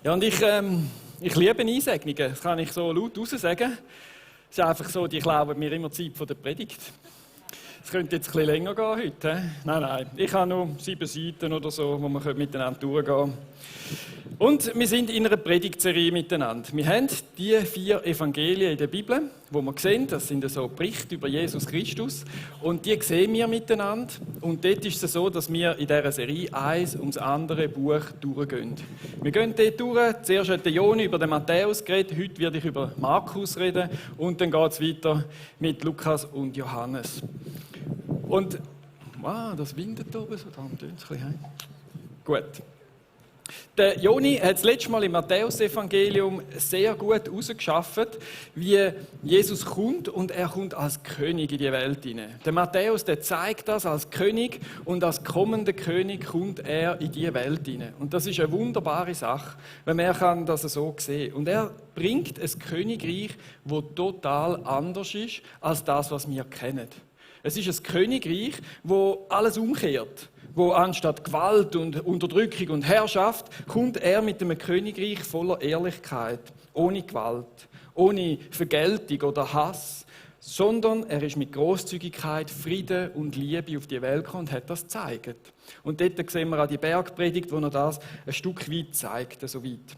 Ja, und ich liebe Einsegnungen, das kann ich so laut raus sagen. Es ist einfach so, die klauen mir immer Zeit von der Predigt. Es könnte jetzt ein bisschen länger gehen heute. He? Nein, ich habe nur 7 Seiten oder so, wo wir miteinander durchgehen können. Und wir sind in einer Predigtserie miteinander. Wir haben die 4 Evangelien in der Bibel, wo wir sehen, das sind so Berichte über Jesus Christus. Und die sehen wir miteinander. Und dort ist es so, dass wir in dieser Serie eins ums andere Buch durchgehen. Wir gehen dort durch. Zuerst hat Joni über den Matthäus geredet, heute werde ich über Markus reden. Und dann geht es weiter mit Lukas und Johannes. Und, wow, das windet oben so, darum tönt es ein bisschen. Gut. Der Joni hat das letzte Mal im Matthäus-Evangelium sehr gut herausgeschafft, wie Jesus kommt und er kommt als König in die Welt hinein. Der Matthäus, der zeigt das als König und als kommender König kommt er in die Welt hinein. Und das ist eine wunderbare Sache, wenn man das so sehen kann. Und er bringt ein Königreich, das total anders ist als das, was wir kennen. Es ist ein Königreich, wo alles umkehrt. Wo anstatt Gewalt und Unterdrückung und Herrschaft kommt er mit einem Königreich voller Ehrlichkeit, ohne Gewalt, ohne Vergeltung oder Hass, sondern er ist mit Großzügigkeit, Frieden und Liebe auf die Welt gekommen und hat das gezeigt. Und dort sehen wir auch die Bergpredigt, wo er das ein Stück weit zeigt, so weit.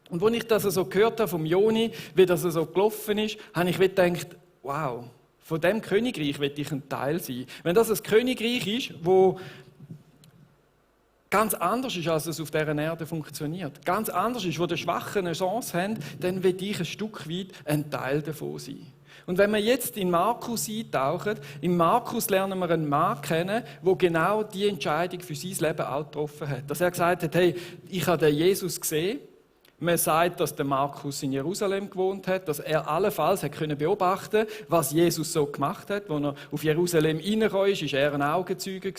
Und als ich das so gehört habe vom Joni, wie das so gelaufen ist, habe ich gedacht, wow, von diesem Königreich will ich ein Teil sein. Wenn das ein Königreich ist, wo ganz anders ist, als es auf dieser Erde funktioniert, ganz anders ist, wo die Schwachen eine Chance haben, dann will ich ein Stück weit ein Teil davon sein. Und wenn wir jetzt in Markus eintauchen, in Markus lernen wir einen Mann kennen, der genau diese Entscheidung für sein Leben auch getroffen hat. Dass er gesagt hat, hey, ich habe den Jesus gesehen. Man sagt, dass der Markus in Jerusalem gewohnt hat, dass er allenfalls beobachten konnte, was Jesus so gemacht hat. Als er auf Jerusalem reingekommen ist, war er ein Augenzeuge.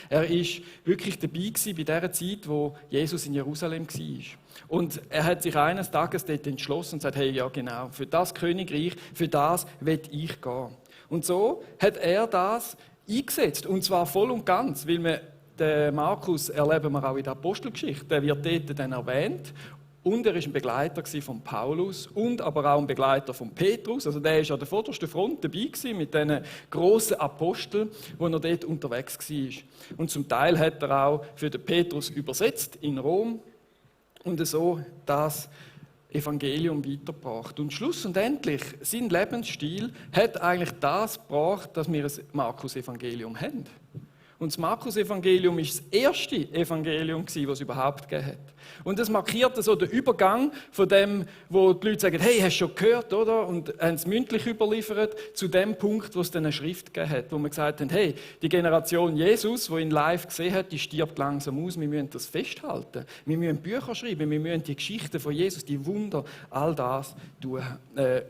Er war wirklich dabei bei der Zeit, wo Jesus in Jerusalem war. Und er hat sich eines Tages dort entschlossen und gesagt, hey, ja genau, für das Königreich, für das will ich gehen. Und so hat er das eingesetzt, und zwar voll und ganz, weil den Markus erleben wir auch in der Apostelgeschichte, der wird dort dann erwähnt. Und er war ein Begleiter von Paulus und aber auch ein Begleiter von Petrus. Also der war an der vordersten Front dabei mit diesen grossen Aposteln, wo er dort unterwegs war. Und zum Teil hat er auch für den Petrus übersetzt in Rom und so das Evangelium weitergebracht. Und schlussendlich, sein Lebensstil hat eigentlich das gebracht, dass wir ein Markus-Evangelium haben. Und das Markus-Evangelium war das erste Evangelium, das es überhaupt gegeben hat. Und das markiert so den Übergang von dem, wo die Leute sagen, hey, hast du schon gehört, oder? Und haben es mündlich überliefert, zu dem Punkt, wo es dann eine Schrift gegeben hat, wo man gesagt hat, hey, die Generation Jesus, die ihn live gesehen hat, die stirbt langsam aus, wir müssen das festhalten. Wir müssen Bücher schreiben, wir müssen die Geschichten von Jesus, die Wunder, all das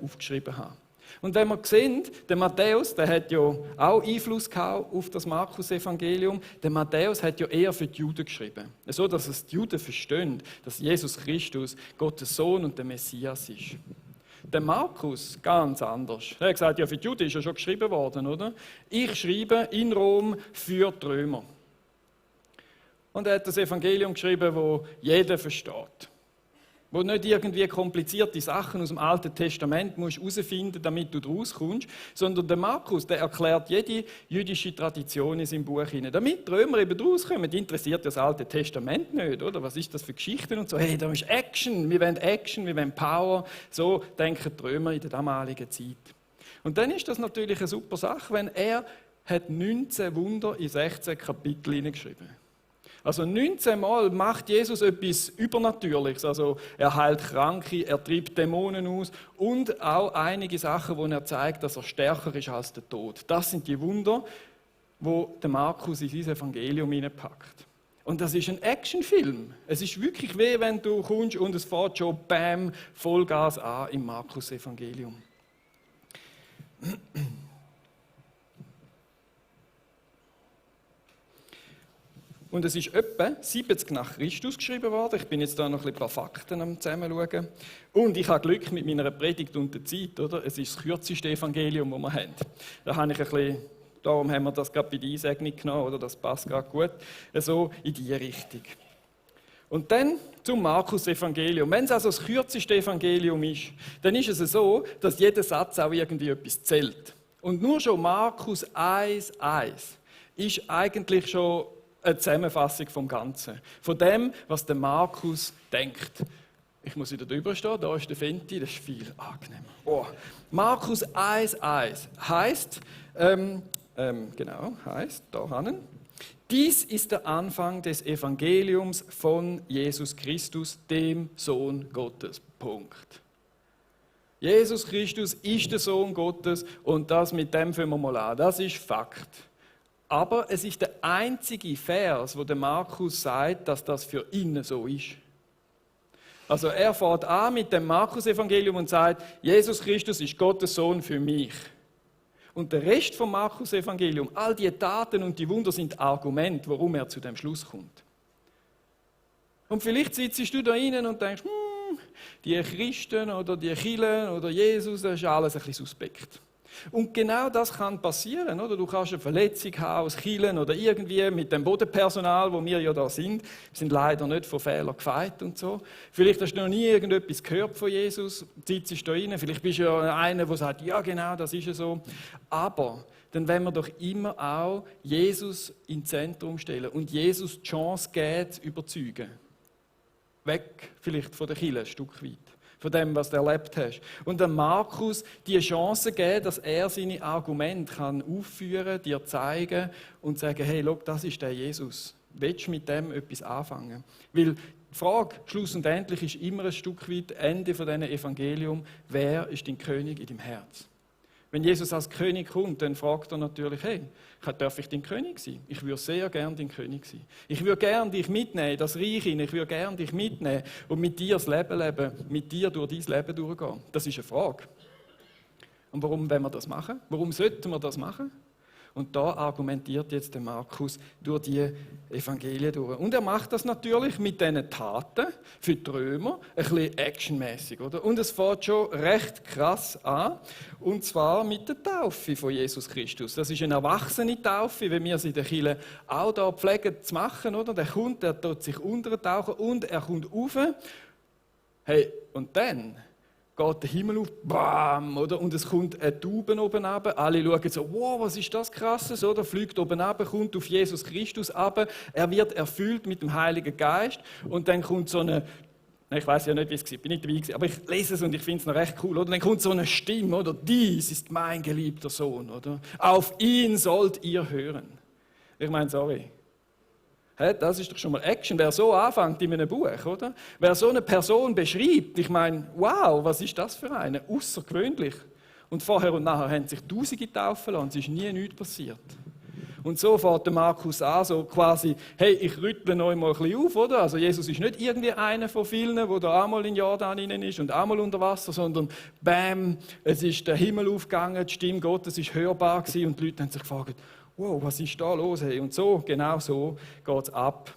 aufgeschrieben haben. Und wenn wir sehen, der Matthäus, der hat ja auch Einfluss gehabt auf das Markus-Evangelium. Der Matthäus hat ja eher für die Juden geschrieben. So, dass es die Juden verstehen, dass Jesus Christus Gottes Sohn und der Messias ist. Der Markus, ganz anders. Er hat gesagt, ja, für die Juden ist ja schon geschrieben worden, oder? Ich schreibe in Rom für die Römer. Und er hat das Evangelium geschrieben, das jeder versteht. Wo nicht irgendwie komplizierte Sachen aus dem Alten Testament musst herausfinden musst, damit du daraus kommst, sondern der Markus, der erklärt jede jüdische Tradition in seinem Buch hinein. Damit die Römer eben rauskommen, interessiert das Alte Testament nicht, oder? Was ist das für Geschichten und so? Hey, da ist Action, wir wollen Power. So denken die Römer in der damaligen Zeit. Und dann ist das natürlich eine super Sache, wenn er hat 19 Wunder in 16 Kapitel hineingeschrieben hat. Also 19 Mal macht Jesus etwas Übernatürliches. Also er heilt Kranke, er treibt Dämonen aus und auch einige Sachen, wo er zeigt, dass er stärker ist als der Tod. Das sind die Wunder, wo der Markus in sein Evangelium hineinpackt. Und das ist ein Actionfilm. Es ist wirklich weh, wenn du kommst und es fährt schon bam, Vollgas an im Markus-Evangelium. Und es ist etwa 70 nach Christus geschrieben worden. Ich bin jetzt da noch ein paar Fakten am Zusammenschauen. Und ich habe Glück mit meiner Predigt und der Zeit, oder? Es ist das kürzeste Evangelium, das wir haben. Da habe ich ein bisschen, darum haben wir das gerade bei der Einsegnung genommen, oder? Das passt gerade gut. So in diese Richtung. Und dann zum Markus-Evangelium. Wenn es also das kürzeste Evangelium ist, dann ist es so, dass jeder Satz auch irgendwie etwas zählt. Und nur schon Markus 1,1 ist eigentlich schon eine Zusammenfassung vom Ganzen. Von dem, was der Markus denkt. Ich muss wieder drüber stehen, da ist der Fenti, das ist viel angenehmer. Oh. Markus 1,1 heisst, da hinten, dies ist der Anfang des Evangeliums von Jesus Christus, dem Sohn Gottes. Punkt. Jesus Christus ist der Sohn Gottes und das mit dem fangen wir mal an. Das ist Fakt. Aber es ist der einzige Vers, wo der Markus sagt, dass das für ihn so ist. Also er fährt an mit dem Markus-Evangelium und sagt, Jesus Christus ist Gottes Sohn für mich. Und der Rest vom Markus-Evangelium, all die Taten und die Wunder sind Argumente, warum er zu dem Schluss kommt. Und vielleicht sitzt du da rein und denkst, die Christen oder die Kirchen oder Jesus, das ist alles ein bisschen suspekt. Und genau das kann passieren, oder? Du kannst eine Verletzung haben aus Kirchen oder irgendwie mit dem Bodenpersonal, wo wir ja da sind. Wir sind leider nicht von Fehlern gefeit und so. Vielleicht hast du noch nie irgendetwas gehört von Jesus, sitzt da rein. Vielleicht bist du ja einer, der sagt, ja genau, das ist ja so. Aber dann wollen wir doch immer auch Jesus ins Zentrum stellen und Jesus die Chance geben, zu überzeugen. Weg vielleicht von der Kirche ein Stück weit. Von dem, was du erlebt hast. Und dem Markus die Chance geben, dass er seine Argumente aufführen kann, dir zeigen und sagen, hey, schau, das ist der Jesus. Willst du mit dem etwas anfangen? Weil die Frage, schlussendlich, ist immer ein Stück weit Ende von diesem Evangelium, wer ist dein König in deinem Herz? Wenn Jesus als König kommt, dann fragt er natürlich, hey, darf ich dein König sein? Ich würde sehr gerne dein König sein. Ich würde gerne dich mitnehmen, das Reich hin. Ich würde gerne dich mitnehmen und mit dir das Leben leben, mit dir durch dein Leben durchgehen. Das ist eine Frage. Und warum wollen wir das machen? Warum sollten wir das machen? Und da argumentiert jetzt der Markus durch die Evangelien durch. Und er macht das natürlich mit diesen Taten für die Römer, ein bisschen actionmäßig, oder? Und es fängt schon recht krass an, und zwar mit der Taufe von Jesus Christus. Das ist eine erwachsene Taufe, wie wir sie in der Kirche auch da pflegen zu machen, oder? Der kommt, der tut sich untertauchen und er kommt rauf. Hey, und dann geht der Himmel auf, bam, oder? Und es kommt eine Taube oben runter. Alle schauen so, wow, was ist das Krasses, oder? Fliegt oben runter, kommt auf Jesus Christus runter. Er wird erfüllt mit dem Heiligen Geist. Und dann kommt so eine, ich weiß ja nicht, wie es war, bin nicht dabei gewesen, aber ich lese es und ich finde es noch recht cool, oder? Dann kommt so eine Stimme, oder? Dies ist mein geliebter Sohn, oder? Auf ihn sollt ihr hören. Ich meine, sorry. Das ist doch schon mal Action. Wer so anfängt in einem Buch, oder? Wer so eine Person beschreibt, ich meine, wow, was ist das für eine? Außergewöhnlich. Und vorher und nachher haben sich Tausende taufen lassen und es ist nie nichts passiert. Und so fährt der Markus an, so quasi, hey, ich rüttle euch mal ein bisschen auf, oder? Also Jesus ist nicht irgendwie einer von vielen, der da einmal in Jordan rein ist und einmal unter Wasser, sondern bam, es ist der Himmel aufgegangen, die Stimme Gottes ist hörbar gewesen und die Leute haben sich gefragt, wow, was ist da los? Hey? Und so, genau so geht es ab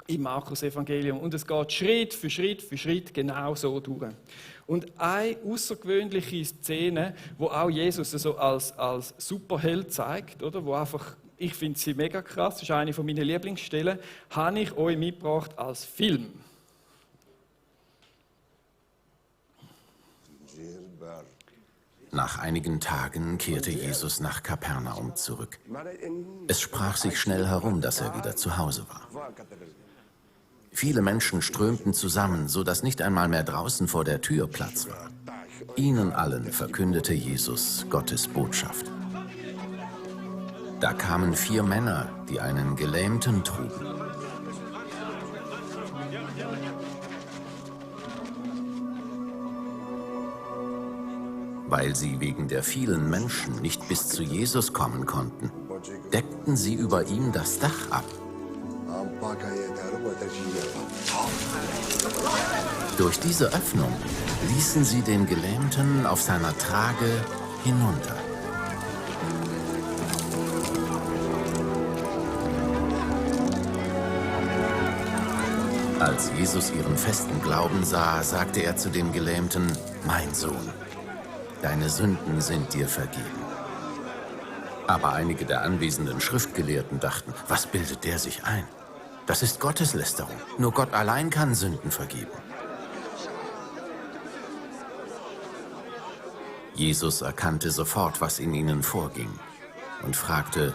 im Markus-Evangelium. Und es geht Schritt für Schritt für Schritt genau so durch. Und eine außergewöhnliche Szene, wo auch Jesus so als Superheld zeigt, oder? Wo einfach, ich finde sie mega krass, das ist eine meiner Lieblingsstellen, habe ich euch mitgebracht als Film. Nach einigen Tagen kehrte Jesus nach Kapernaum zurück. Es sprach sich schnell herum, dass er wieder zu Hause war. Viele Menschen strömten zusammen, so dass nicht einmal mehr draußen vor der Tür Platz war. Ihnen allen verkündete Jesus Gottes Botschaft. Da kamen 4 Männer, die einen Gelähmten trugen. Weil sie wegen der vielen Menschen nicht bis zu Jesus kommen konnten, deckten sie über ihm das Dach ab. Durch diese Öffnung ließen sie den Gelähmten auf seiner Trage hinunter. Als Jesus ihren festen Glauben sah, sagte er zu dem Gelähmten: Mein Sohn, deine Sünden sind dir vergeben. Aber einige der anwesenden Schriftgelehrten dachten, was bildet der sich ein? Das ist Gotteslästerung. Nur Gott allein kann Sünden vergeben. Jesus erkannte sofort, was in ihnen vorging und fragte,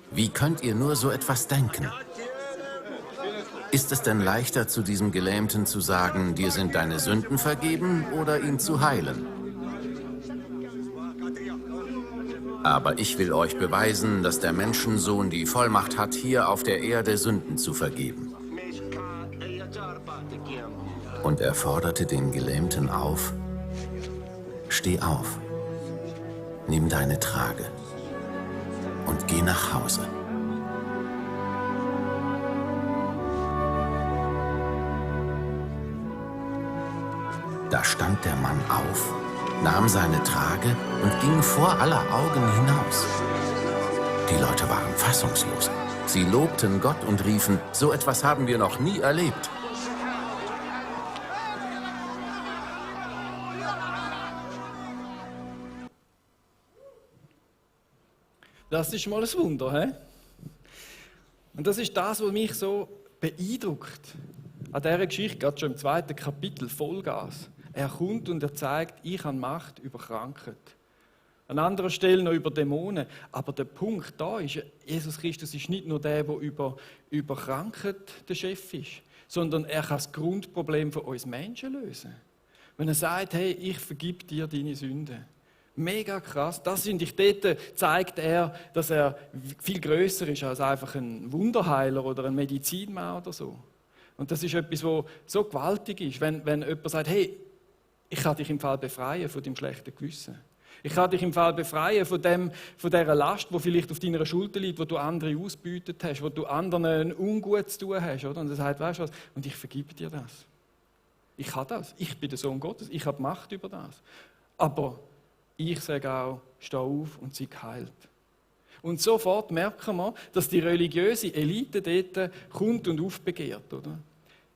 wie könnt ihr nur so etwas denken? Ist es denn leichter, zu diesem Gelähmten zu sagen, dir sind deine Sünden vergeben, oder ihn zu heilen? Aber ich will euch beweisen, dass der Menschensohn die Vollmacht hat, hier auf der Erde Sünden zu vergeben. Und er forderte den Gelähmten auf, steh auf, nimm deine Trage und geh nach Hause. Da stand der Mann auf, nahm seine Trage und ging vor aller Augen hinaus. Die Leute waren fassungslos. Sie lobten Gott und riefen, so etwas haben wir noch nie erlebt. Das ist mal ein Wunder, he? Und das ist das, was mich so beeindruckt. An dieser Geschichte, gerade schon im 2. Kapitel, Vollgas. Er kommt und er zeigt, ich habe Macht über Krankheit. An anderer Stelle noch über Dämonen. Aber der Punkt da ist, Jesus Christus ist nicht nur der über Krankheit der Chef ist, sondern er kann das Grundproblem von uns Menschen lösen. Wenn er sagt, hey, ich vergib dir deine Sünden. Mega krass. Das finde ich, dort zeigt er, dass er viel grösser ist als einfach ein Wunderheiler oder ein Medizinmann oder so. Und das ist etwas, was so gewaltig ist, wenn jemand sagt, hey, ich kann dich im Fall befreien von deinem schlechten Gewissen. Ich kann dich im Fall befreien von dieser Last, die vielleicht auf deiner Schulter liegt, wo du andere ausgebeutet hast, wo du anderen ungut zu tun hast. Oder? Und er sagt, weißt du was, und ich vergebe dir das. Ich kann das. Ich bin der Sohn Gottes. Ich habe Macht über das. Aber ich sage auch, steh auf und sei geheilt. Und sofort merken wir, dass die religiöse Elite dort kommt und aufbegehrt. Oder?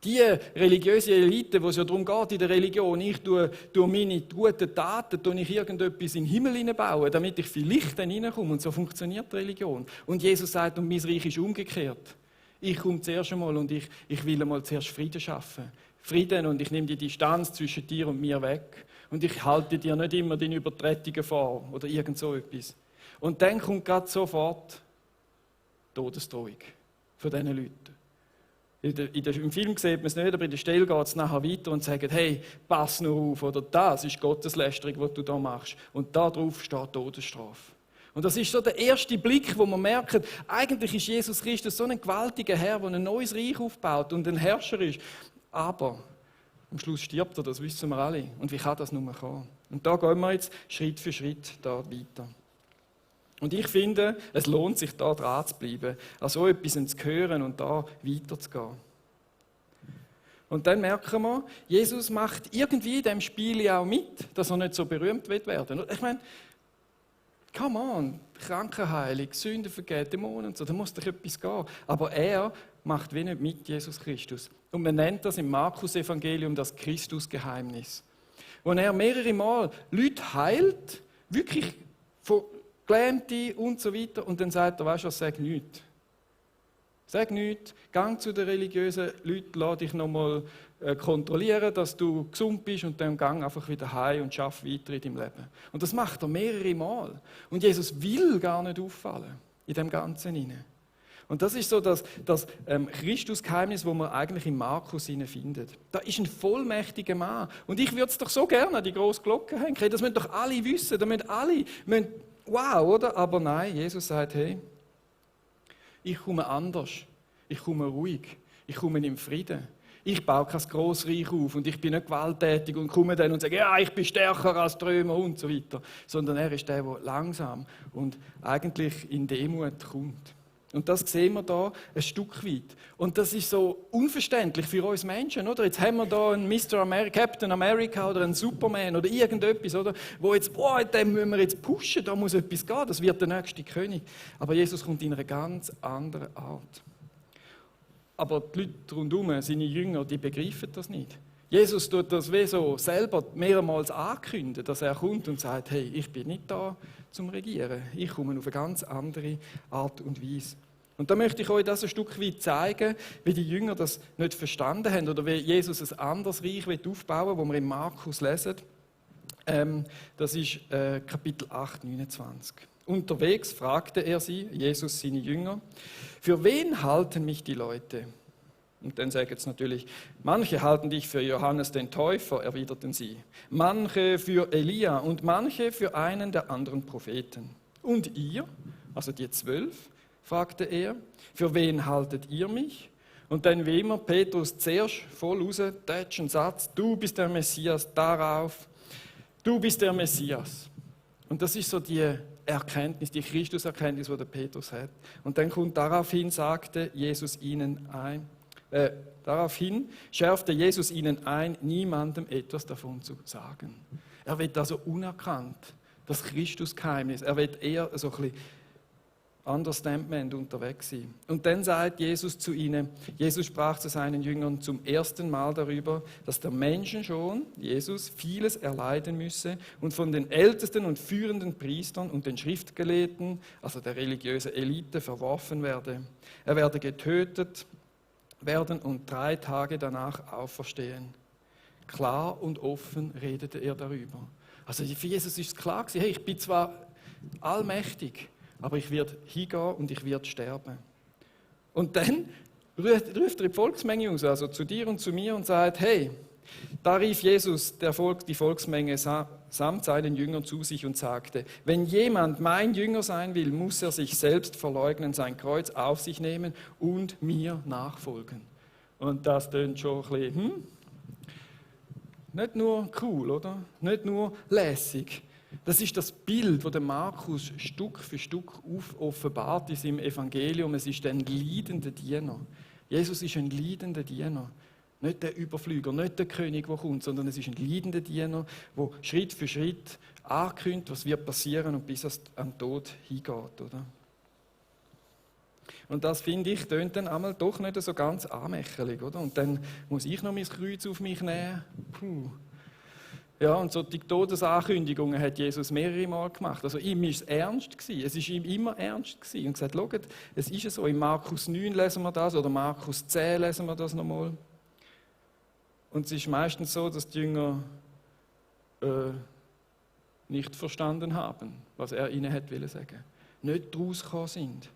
Die religiöse Elite, wo es ja darum geht in der Religion, ich tue meine guten Taten, ich irgendetwas in den Himmel hineinbauen, damit ich vielleicht dann reinkomme. Und so funktioniert die Religion. Und Jesus sagt, und mein Reich ist umgekehrt. Ich komme zuerst einmal und ich will einmal zuerst Frieden schaffen. Frieden, und ich nehme die Distanz zwischen dir und mir weg. Und ich halte dir nicht immer deine Übertretungen vor oder irgend so etwas. Und dann kommt gerade sofort Todesdrohung von diesen Leuten. Im Film sieht man es nicht, aber in der Stelle geht es nachher weiter und sagt, hey, pass nur auf, oder das ist Gotteslästerung, was du da machst. Und da drauf steht Todesstrafe. Und das ist so der erste Blick, wo man merkt, eigentlich ist Jesus Christus so ein gewaltiger Herr, der ein neues Reich aufbaut und ein Herrscher ist. Aber am Schluss stirbt er, das wissen wir alle. Und wie kann das nur kommen? Und da gehen wir jetzt Schritt für Schritt da weiter. Und ich finde, es lohnt sich, da dran zu bleiben, an so etwas zu hören und da weiterzugehen. Und dann merken wir, Jesus macht irgendwie in diesem Spiel auch mit, dass er nicht so berühmt werden will. Ich meine, come on, Krankenheilung, Sündenvergebung, Dämonen und so, da muss doch etwas gehen. Aber er macht wie nicht mit, Jesus Christus. Und man nennt das im Markus-Evangelium das Christusgeheimnis. Wo er mehrere Mal Leute heilt, wirklich von Gelähmte und so weiter, und dann sagt er, weißt du was, sag nichts. Sag nichts, geh zu den religiösen Leuten, lass dich nochmal kontrollieren, dass du gesund bist, und dann geh einfach wieder heim und schaff weiter in deinem Leben. Und das macht er mehrere Mal. Und Jesus will gar nicht auffallen in dem Ganzen hinein. Und das ist so das Christusgeheimnis, das man eigentlich in Markus findet. Da ist ein vollmächtiger Mann. Und ich würde es doch so gerne an die grosse Glocke hängen. Das müssen doch alle wissen. Da müssen alle, wow, oder? Aber nein, Jesus sagt, hey, ich komme anders. Ich komme ruhig. Ich komme im Frieden. Ich baue kein grosses Reich auf und ich bin nicht gewalttätig und komme dann und sage, ja, ich bin stärker als die Römer und so weiter. Sondern er ist der langsam und eigentlich in Demut kommt. Und das sehen wir da ein Stück weit. Und das ist so unverständlich für uns Menschen, oder? Jetzt haben wir da einen Captain America oder einen Superman oder irgendetwas, oder? Wo jetzt, dem müssen wir jetzt pushen, da muss etwas gehen, das wird der nächste König. Aber Jesus kommt in einer ganz anderen Art. Aber die Leute rundherum, seine Jünger, die begreifen das nicht. Jesus tut das wie so selber mehrmals ankündigen, dass er kommt und sagt, hey, ich bin nicht da zum Regieren. Ich komme auf eine ganz andere Art und Weise. Und da möchte ich euch das ein Stück weit zeigen, wie die Jünger das nicht verstanden haben oder wie Jesus ein anderes Reich aufbauen will, wo wir in Markus lesen. Das ist Kapitel 8, 29. Unterwegs fragte er sie, Jesus seine Jünger, für wen halten mich die Leute? Und dann sagen es natürlich, manche halten dich für Johannes den Täufer, erwiderten sie, manche für Elia und manche für einen der anderen Propheten. Und ihr, also die 12, fragte er, für wen haltet ihr mich? Und dann wie immer Petrus zuerst voll raus, deutschen Satz, du bist der Messias, darauf, du bist der Messias. Und das ist so die Erkenntnis, die Christuserkenntnis, die der Petrus hat. Und dann kommt daraufhin, sagte Jesus ihnen ein, daraufhin schärfte Jesus ihnen ein, niemandem etwas davon zu sagen. Er wird also unerkannt, das Christusgeheimnis. Er wird eher so ein bisschen Understandment unterwegs sein. Und dann sagt Jesus zu ihnen, Jesus sprach zu seinen Jüngern zum ersten Mal darüber, dass der Menschen schon, Jesus, vieles erleiden müsse und von den Ältesten und führenden Priestern und den Schriftgelehrten, also der religiösen Elite, verworfen werde. Er werde getötet werden und 3 Tage danach auferstehen. Klar und offen redete er darüber. Also für Jesus ist es klar gewesen, hey, ich bin zwar allmächtig, aber ich werde hingehen und ich werde sterben. Und dann ruft er die Volksmenge aus, also zu dir und zu mir und sagt, hey, da rief Jesus die Volksmenge samt seinen Jüngern zu sich und sagte, wenn jemand mein Jünger sein will, muss er sich selbst verleugnen, sein Kreuz auf sich nehmen und mir nachfolgen. Und das tönt schon ein bisschen, nicht nur cool, oder? Nicht nur lässig. Das ist das Bild, das der Markus Stück für Stück offenbart in seinem Evangelium. Es ist ein leidender Diener. Jesus ist ein leidender Diener. Nicht der Überflüger, nicht der König, der kommt, sondern es ist ein leidender Diener, der Schritt für Schritt ankündigt, was wird passieren und bis es am Tod hingeht. Oder? Und das, finde ich, tönt dann einmal doch nicht so ganz anmächerlich. Oder? Und dann muss ich noch mein Kreuz auf mich nehmen. Puh. Ja, und so die Todesankündigungen hat Jesus mehrere Mal gemacht. Also ihm war es ernst gewesen. Es war ihm immer ernst gewesen. Und gesagt, schaut, es ist so. In Markus 9 lesen wir das oder Markus 10 lesen wir das nochmal. Und es ist meistens so, dass die Jünger nicht verstanden haben, was er ihnen hat wollen sagen. Nicht daraus gekommen sind.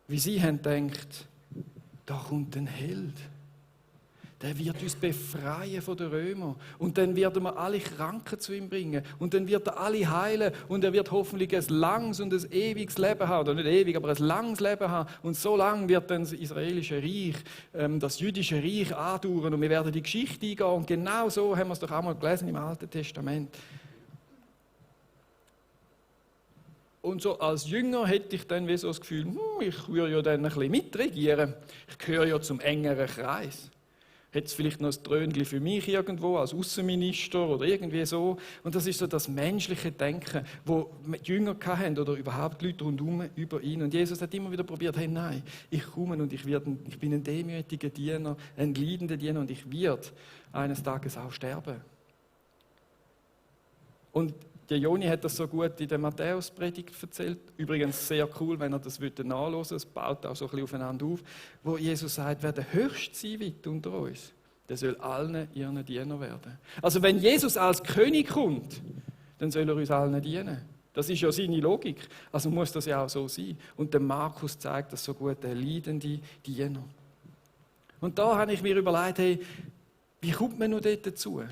Wie sie haben gedacht, da kommt ein Held. Der wird uns befreien von den Römern. Und dann werden wir alle Kranken zu ihm bringen. Und dann wird er alle heilen. Und er wird hoffentlich ein langes und ein ewiges Leben haben. Oder nicht ewig, aber ein langes Leben haben. Und so lange wird dann das israelische Reich, das jüdische Reich andauern. Und wir werden die Geschichte eingehen. Und genau so haben wir es doch einmal gelesen im Alten Testament. Und so als Jünger hätte ich dann wie so das Gefühl, ich würde ja dann ein bisschen mitregieren. Ich gehöre ja zum engeren Kreis. Hätte es vielleicht noch ein Trönchen für mich irgendwo als Außenminister oder irgendwie so. Und das ist so das menschliche Denken, wo die Jünger hatten oder überhaupt die Leute rundherum über ihn. Und Jesus hat immer wieder probiert, hey, nein, ich komme und ich bin ein demütiger Diener, ein leidender Diener und ich werde eines Tages auch sterben. Und der Joni hat das so gut in der Matthäus-Predigt erzählt. Übrigens sehr cool, wenn ihr das nachhören wollt. Es baut auch so ein bisschen aufeinander auf. Wo Jesus sagt, wer der Höchste sein will unter uns, der soll allen ihren Diener werden. Also wenn Jesus als König kommt, dann soll er uns allen dienen. Das ist ja seine Logik. Also muss das ja auch so sein. Und der Markus zeigt das so gut, der leidende Diener. Und da habe ich mir überlegt, hey, wie kommt man noch dort dazu?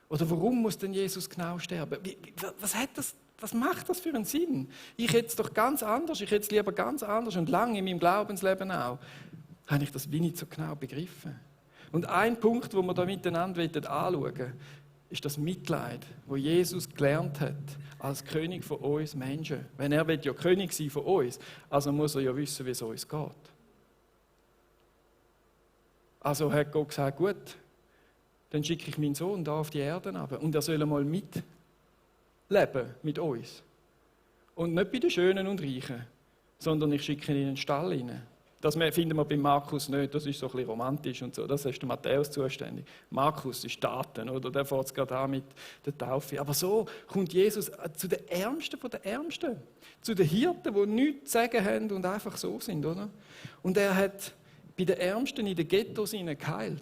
Oder warum muss denn Jesus genau sterben? Was macht das für einen Sinn? Ich hätte es doch ganz anders, ich hätte es lieber ganz anders und lange in meinem Glaubensleben auch. Habe ich das wie nicht so genau begriffen. Und ein Punkt, wo wir da miteinander anschauen wollen, ist das Mitleid, wo Jesus gelernt hat, als König von uns Menschen. Wenn er ja König sein von uns, also muss er ja wissen, wie es uns geht. Also hat Gott gesagt, gut, dann schicke ich meinen Sohn da auf die Erde runter und er soll einmal mitleben mit uns. Und nicht bei den Schönen und Reichen, sondern ich schicke ihn in den Stall rein. Das finden wir bei Markus nicht, das ist so ein bisschen romantisch und so, das ist der Matthäus zuständig. Markus ist Taten, oder? Der fährt es gerade an mit der Taufe. Aber so kommt Jesus zu den Ärmsten von den Ärmsten, zu den Hirten, die nichts zu sagen haben und einfach so sind, oder? Und er hat bei den Ärmsten in den Ghettos geheilt.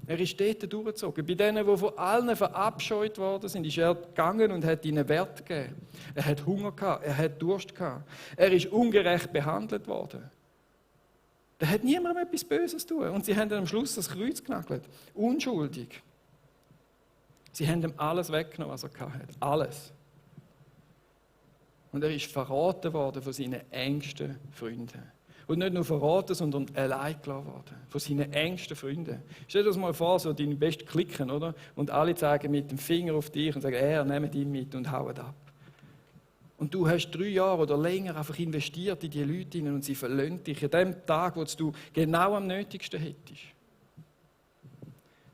Er ist dort durchgezogen. Bei denen, die von allen verabscheut worden sind, ist er gegangen und hat ihnen Wert gegeben. Er hat Hunger gehabt, er hat Durst gehabt. Er ist ungerecht behandelt worden. Da hat niemandem etwas Böses tun. Und sie haben dann am Schluss das Kreuz genagelt. Unschuldig. Sie haben ihm alles weggenommen, was er hatte. Alles. Und er ist verraten worden von seinen engsten Freunden. Und nicht nur verraten, sondern allein gelassen worden. Von seinen engsten Freunden. Stell dir das mal vor, so deine besten Klicken, oder? Und alle zeigen mit dem Finger auf dich und sagen, nehmt ihn mit und haut ab. Und du hast 3 Jahre oder länger einfach investiert in diese Leute und sie verlassen dich an dem Tag, wo du genau am nötigsten hättest.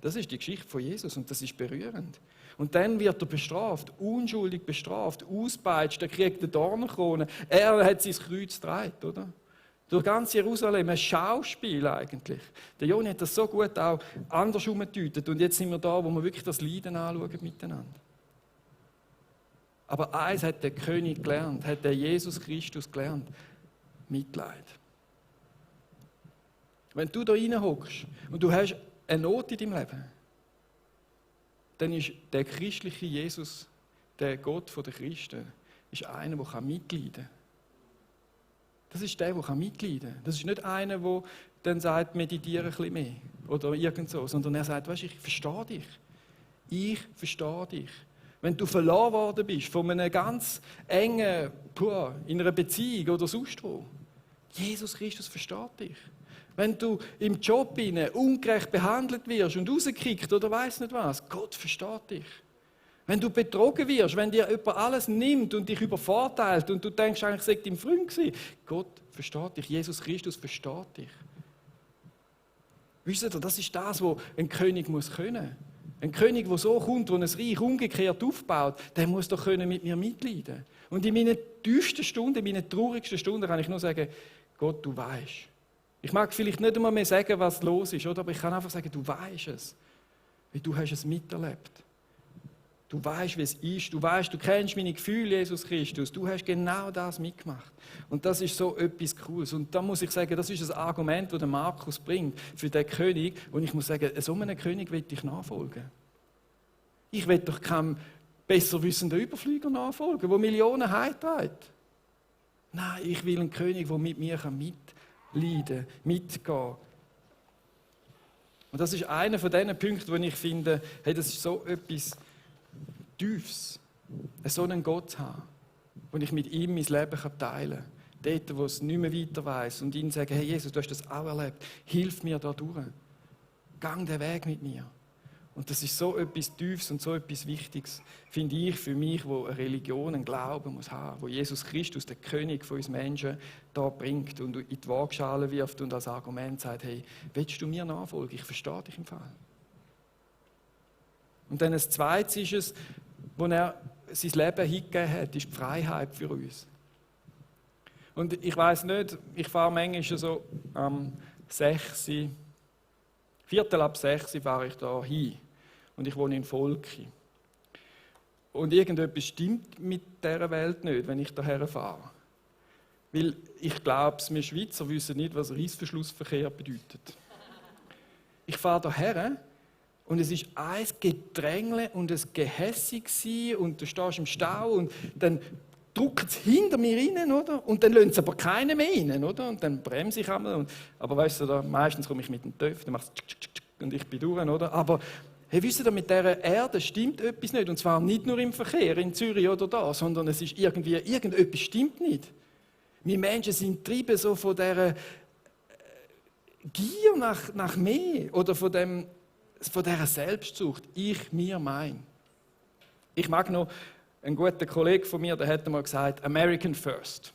Das ist die Geschichte von Jesus und das ist berührend. Und dann wird er bestraft, unschuldig bestraft, auspeitscht, er kriegt eine Dornenkrone. Er hat sein Kreuz getragen, oder? Durch ganz Jerusalem, ein Schauspiel eigentlich. Der Joni hat das so gut auch anders umgedeutet. Und jetzt sind wir da, wo wir wirklich das Leiden anschauen miteinander. Aber eins hat der König gelernt, hat der Jesus Christus gelernt: Mitleid. Wenn du da reinhockst und du hast eine Not in deinem Leben, dann ist der christliche Jesus, der Gott der Christen, ist einer, der mitleiden kann. Das ist der mitleiden kann. Das ist nicht einer, der dann sagt, meditiere ein bisschen mehr oder irgend so, sondern er sagt, weißt, ich verstehe dich. Ich verstehe dich. Wenn du verloren worden bist von einem ganz engen, in einer Beziehung oder sonst wo, Jesus Christus versteht dich. Wenn du im Job ungerecht behandelt wirst und rausgekickt oder weiss nicht was, Gott versteht dich. Wenn du betrogen wirst, wenn dir jemand alles nimmt und dich übervorteilt und du denkst, eigentlich sei dein Freund gewesen, Gott versteht dich, Jesus Christus versteht dich. Wisst ihr, das ist das, was ein König muss können. Ein König, der so kommt, der ein Reich umgekehrt aufbaut, der muss doch mit mir mitleiden. Und in meinen tiefsten Stunden, in meinen traurigsten Stunden kann ich nur sagen, Gott, du weißt. Ich mag vielleicht nicht einmal mehr sagen, was los ist, oder? Aber ich kann einfach sagen, du weißt es. Weil du hast es miterlebt. Du weißt, wie es ist. Du weißt, du kennst meine Gefühle, Jesus Christus. Du hast genau das mitgemacht. Und das ist so etwas Cooles. Und da muss ich sagen, das ist ein Argument, das der Markus bringt für den König. Und ich muss sagen, so einem König will ich nachfolgen. Ich will doch keinem besser wissenden Überflüger nachfolgen, der Millionen heimträgt. Nein, ich will einen König, der mit mir mitleiden, mitgehen. Und das ist einer von diesen Punkten, wo ich finde, hey, das ist so etwas Tiefes, so einen Gott haben, wo ich mit ihm mein Leben teilen kann. Dort, wo es nicht mehr weiter weiss und ihm sagen, hey Jesus, du hast das auch erlebt, hilf mir da durch. Gang den Weg mit mir. Und das ist so etwas Tiefes und so etwas Wichtiges, finde ich, für mich, wo eine Religion, einen Glauben muss haben, wo Jesus Christus, der König von uns Menschen, da bringt und in die Waagschale wirft und als Argument sagt, hey, willst du mir nachfolgen? Ich verstehe dich im Fall. Und dann das Zweite ist es, wo er sein Leben hingegeben hat, ist die Freiheit für uns. Und ich weiss nicht, ich fahre manchmal so am 6, Viertel ab 6 fahre ich da hin. Und ich wohne in Volki. Und irgendetwas stimmt mit dieser Welt nicht, wenn ich daher fahre. Weil ich glaube, wir Schweizer wissen nicht, was Reissverschlussverkehr bedeutet. Ich fahre daher und es ist ein Gedrängle und ein Gehässig und du stehst im Stau und dann drückt es hinter mir rein, oder? Und dann lassen sie aber keinen mehr rein, oder? Und dann bremse ich einmal. Aber weißt du, meistens komme ich mit dem Töpf, dann macht es und ich bin durch, oder? Aber hey, wisst ihr, mit dieser Erde stimmt etwas nicht. Und zwar nicht nur im Verkehr in Zürich oder da, sondern es ist irgendetwas stimmt nicht. Wir Menschen sind getrieben so von dieser Gier nach mehr oder von dieser Selbstsucht. Ich, mir, mein. Ich mag noch einen guten Kollegen von mir, der hat einmal gesagt, American First.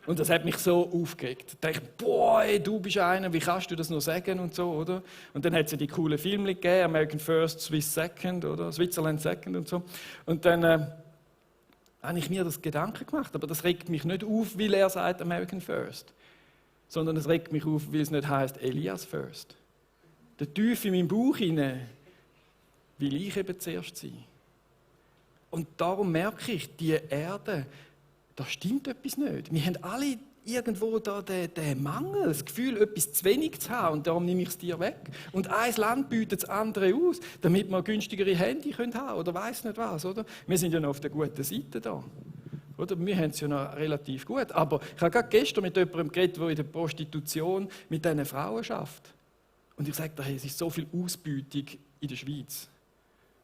Und das hat mich so aufgeregt. Ich dachte, boah, ey, du bist einer, wie kannst du das nur sagen und so, oder? Und dann hat es ja die coolen Filme gegeben, American First, Swiss Second, oder? Switzerland Second und so. Und dann habe ich mir das Gedanken gemacht, aber das regt mich nicht auf, weil er sagt American First. sondern es regt mich auf, weil es nicht heisst Elias first. Der Tief in meinem Bauch hinein will ich eben zuerst sein. Und darum merke ich, die Erde, da stimmt etwas nicht. Wir haben alle irgendwo da den Mangel, das Gefühl, etwas zu wenig zu haben, und darum nehme ich es dir weg. Und ein Land bietet das andere aus, damit wir günstigere Handy haben können oder weiss nicht was, oder? Wir sind ja noch auf der guten Seite da. Oder? Wir haben es ja noch relativ gut. Aber ich habe gerade gestern mit jemandem geredet, der in der Prostitution mit diesen Frauen arbeitet. Und ich sage, hey, es ist so viel Ausbeutung in der Schweiz.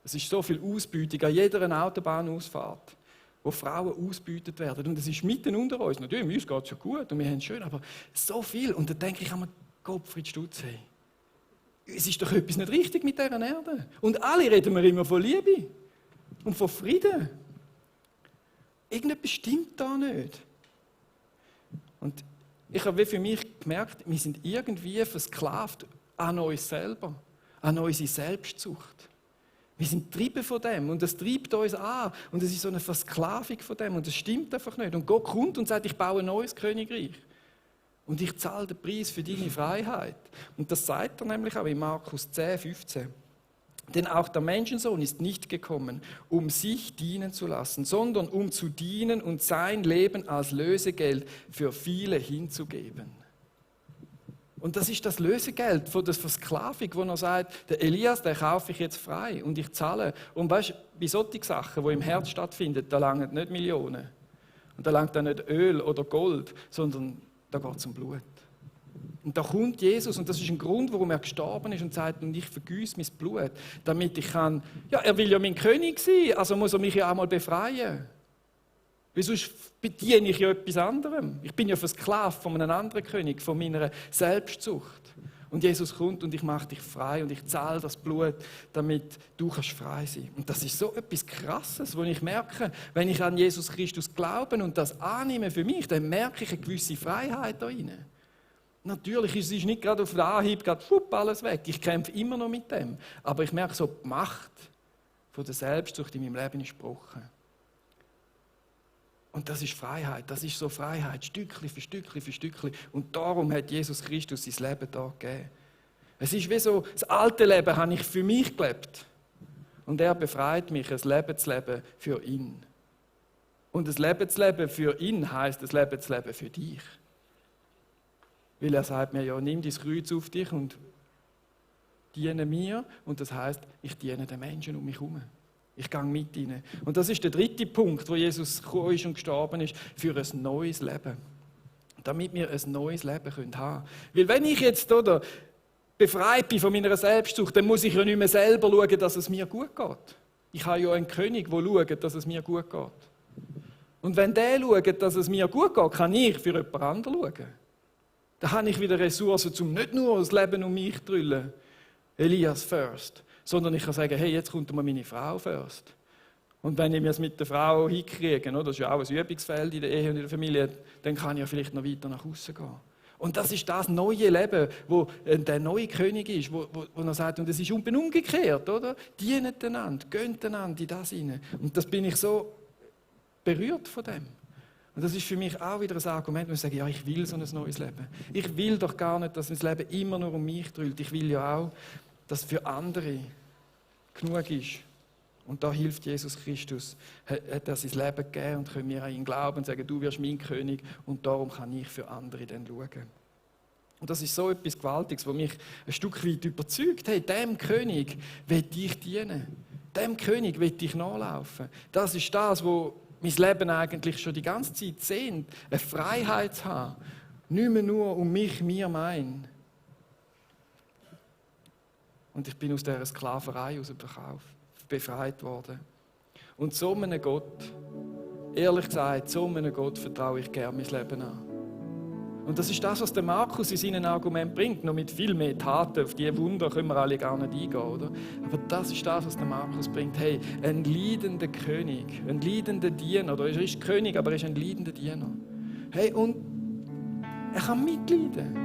Es ist so viel Ausbeutung an jeder Autobahnausfahrt, wo Frauen ausgebeutet werden. Und es ist mitten unter uns. Natürlich, uns geht es schon gut und wir haben es schön, aber so viel. Und dann denke ich an Gottfried Stutz, hey, es ist doch etwas nicht richtig mit dieser Erde. Und alle reden wir immer von Liebe und von Frieden. Irgendetwas stimmt da nicht. Und ich habe für mich gemerkt, wir sind irgendwie versklavt an uns selber, an unsere Selbstsucht. Wir sind getrieben von dem und das treibt uns an und es ist so eine Versklavung von dem und das stimmt einfach nicht. Und Gott kommt und sagt, ich baue ein neues Königreich und ich zahle den Preis für deine Freiheit. Und das sagt er nämlich auch in Markus 10, 15. Denn auch der Menschensohn ist nicht gekommen, um sich dienen zu lassen, sondern um zu dienen und sein Leben als Lösegeld für viele hinzugeben. Und das ist das Lösegeld von der Versklavung, wo er sagt, der Elias, den kaufe ich jetzt frei und ich zahle. Und weißt du, bei solchen Sachen, die im Herz stattfinden, da langen nicht Millionen. Und da langt dann nicht Öl oder Gold, sondern da geht es um Blut. Und da kommt Jesus, und das ist ein Grund, warum er gestorben ist und sagt, und ich vergüsse mein Blut, damit ich kann, ja, er will ja mein König sein, also muss er mich ja auch mal befreien. Weil sonst bediene ich ja etwas anderem. Ich bin ja versklavt von einem anderen König, von meiner Selbstsucht. Und Jesus kommt und ich mache dich frei und ich zahle das Blut, damit du frei sein kannst. Und das ist so etwas Krasses, wo ich merke, wenn ich an Jesus Christus glaube und das annehme für mich, dann merke ich eine gewisse Freiheit da rein. Natürlich ist es nicht gerade auf den Anhieb alles weg. Ich kämpfe immer noch mit dem. Aber ich merke so, die Macht von der Selbstsucht in meinem Leben ist gebrochen. Und das ist Freiheit, das ist so Freiheit, Stückchen für Stückchen für Stückchen. Und darum hat Jesus Christus sein Leben da gegeben. Es ist wie so, das alte Leben habe ich für mich gelebt. Und er befreit mich, ein Leben zu leben für ihn. Und ein Leben zu leben für ihn heisst, ein Leben zu leben für dich. Weil er sagt mir, ja, nimm dein Kreuz auf dich und diene mir. Und das heisst, ich diene den Menschen um mich herum. Ich gehe mit ihnen. Und das ist der dritte Punkt, wo Jesus gekommen ist und gestorben ist, für ein neues Leben. Damit wir ein neues Leben haben können. Weil wenn ich jetzt oder befreit bin von meiner Selbstsucht, dann muss ich ja nicht mehr selber schauen, dass es mir gut geht. Ich habe ja einen König, der schaut, dass es mir gut geht. Und wenn der schaut, dass es mir gut geht, kann ich für jemand anderen schauen. Dann habe ich wieder Ressourcen, um nicht nur das Leben um mich zu drüllen. Elias first. Sondern ich kann sagen, hey, jetzt kommt mal meine Frau first. Und wenn ich mir es mit der Frau hinkriege, das ist ja auch ein Übungsfeld in der Ehe und in der Familie, dann kann ich ja vielleicht noch weiter nach außen gehen. Und das ist das neue Leben, wo der neue König ist, wo er sagt, und es ist umgekehrt, oder? Dienet einander, gönnt einander in das hinein. Und das bin ich so berührt von dem. Und das ist für mich auch wieder ein Argument, wo ich sage, ja, ich will so ein neues Leben. Ich will doch gar nicht, dass das Leben immer nur um mich dreht. Ich will ja auch, dass für andere genug ist. Und da hilft Jesus Christus, hat er sein Leben gegeben und können wir an ihn glauben und sagen, du wirst mein König und darum kann ich für andere dann schauen. Und das ist so etwas Gewaltiges, was mich ein Stück weit überzeugt. Hey, dem König will ich dienen. Dem König will ich nachlaufen. Das ist das, was mein Leben eigentlich schon die ganze Zeit sehnt. Eine Freiheit zu haben. Nicht mehr nur um mich, mir, mein. Und ich bin aus dieser Sklaverei befreit worden. Und so einem Gott, ehrlich gesagt, so einem Gott vertraue ich gerne mein Leben an. Und das ist das, was der Markus in seinen Argumenten bringt. Noch mit viel mehr Taten, auf diese Wunder können wir alle gar nicht eingehen, oder? Aber das ist das, was der Markus bringt. Hey, ein leidender König, ein leidender Diener, oder er ist König, aber er ist ein leidender Diener. Hey, und er kann mitleiden.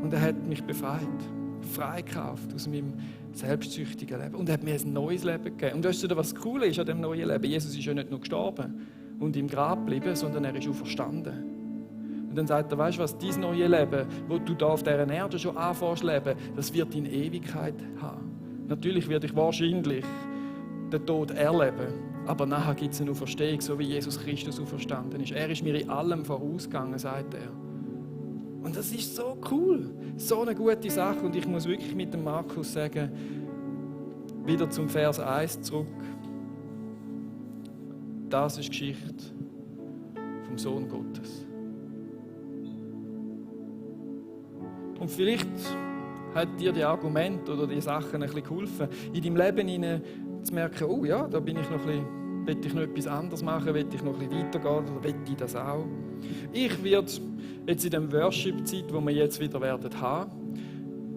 Und er hat mich befreit, freigekauft aus meinem selbstsüchtigen Leben. Und er hat mir ein neues Leben gegeben. Und weißt du, was das Coole ist an diesem neuen Leben? Jesus ist ja nicht nur gestorben und im Grab geblieben, sondern er ist auch verstanden. Und dann sagt er, weißt du was, dein neue Leben, das du hier auf dieser Erde schon anfängst zu leben, das wird in Ewigkeit haben. Natürlich werde ich wahrscheinlich den Tod erleben, aber nachher gibt es eine Auferstehung, so wie Jesus Christus auferstanden ist. Er ist mir in allem vorausgegangen, sagt er. Und das ist so cool, so eine gute Sache. Und ich muss wirklich mit dem Markus sagen, wieder zum Vers 1 zurück. Das ist die Geschichte vom Sohn Gottes. Und vielleicht hat dir die Argumente oder die Sachen ein bisschen geholfen, in deinem Leben zu merken, oh ja, da bin ich noch ein bisschen, will ich noch etwas anderes machen, will ich noch ein bisschen weitergehen oder will ich das auch? Ich werde jetzt in der Worship-Zeit, die wir jetzt wieder haben,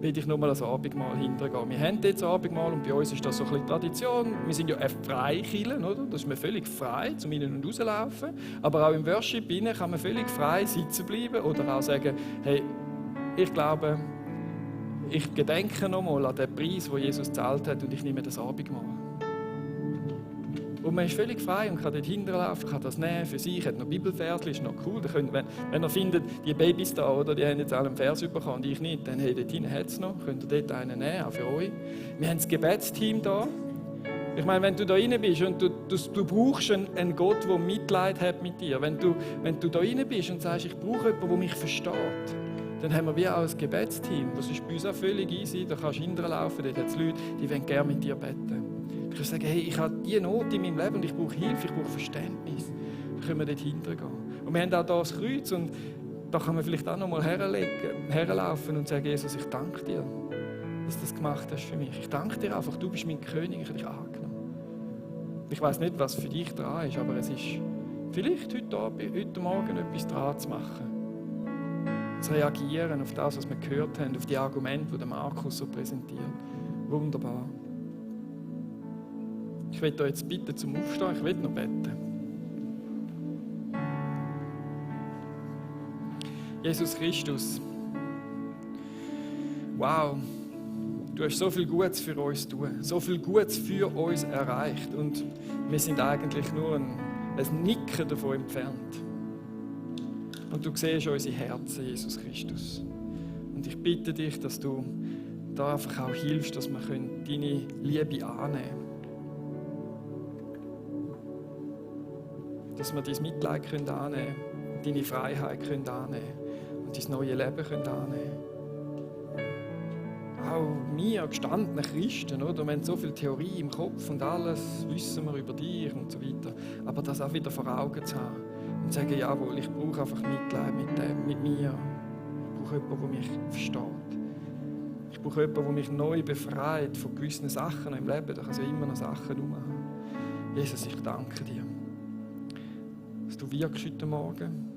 will ich nochmal das Abendmahl hintergehen. Wir haben jetzt Abendmahl und bei uns ist das so ein bisschen Tradition. Wir sind ja eine Freikirche, oder? Das ist mir völlig frei, zum Rein- und Rauslaufen. Aber auch im Worship kann man völlig frei sitzen bleiben oder auch sagen, hey, ich glaube, ich gedenke nochmal an den Preis, den Jesus gezahlt hat und ich nehme das Abendmahl. Und man ist völlig frei und kann dort hinterlaufen, kann das nehmen für sich, hat noch Bibelversli, ist noch cool. Wenn ihr findet, die Babys da, oder, die haben jetzt alle einen Vers bekommen und ich nicht, dann hey, dort hinten hat es noch, könnt ihr dort einen nehmen, auch für euch. Wir haben das Gebetsteam da. Ich meine, wenn du da rein bist und du brauchst einen Gott, der Mitleid hat mit dir, wenn du da rein bist und sagst, ich brauche jemanden, der mich versteht, dann haben wir wie auch ein Gebetsteam. Das ist bei uns auch völlig easy, da kannst du hinterlaufen, dort hat es Leute, die wollen gerne mit dir beten. Du kannst sagen, hey, ich habe diese Not in meinem Leben und ich brauche Hilfe, ich brauche Verständnis. Dann können wir dort hintergehen. Und wir haben auch hier das Kreuz und da kann man vielleicht auch noch mal herlaufen und sagen, Jesus, ich danke dir, dass du das gemacht hast für mich. Ich danke dir einfach, du bist mein König, ich habe dich angenommen. Ich weiss nicht, was für dich dran ist, aber es ist vielleicht heute Morgen etwas dran zu machen. Zu reagieren auf das, was wir gehört haben, auf die Argumente, die der Markus so präsentiert. Wunderbar. Ich will euch jetzt bitten zum Aufstehen, ich will noch beten. Jesus Christus, wow, du hast so viel Gutes für uns tun, so viel Gutes für uns erreicht und wir sind eigentlich nur ein Nicken davon entfernt. Und du siehst unsere Herzen, Jesus Christus. Und ich bitte dich, dass du da einfach auch hilfst, dass wir deine Liebe annehmen können. Dass wir dein Mitleid annehmen können, deine Freiheit annehmen können und dein neue Leben annehmen können. Auch wir gestandene Christen, oder? Wir haben so viel Theorie im Kopf und alles wissen wir über dich und so weiter. Aber das auch wieder vor Augen zu haben und zu sagen, jawohl, ich brauche einfach Mitleid mit mir. Ich brauche jemanden, der mich versteht. Ich brauche jemanden, der mich neu befreit von gewissen Sachen im Leben. Da kann es ja immer noch Sachen haben. Jesus, ich danke dir, dass du wirkst heute Morgen.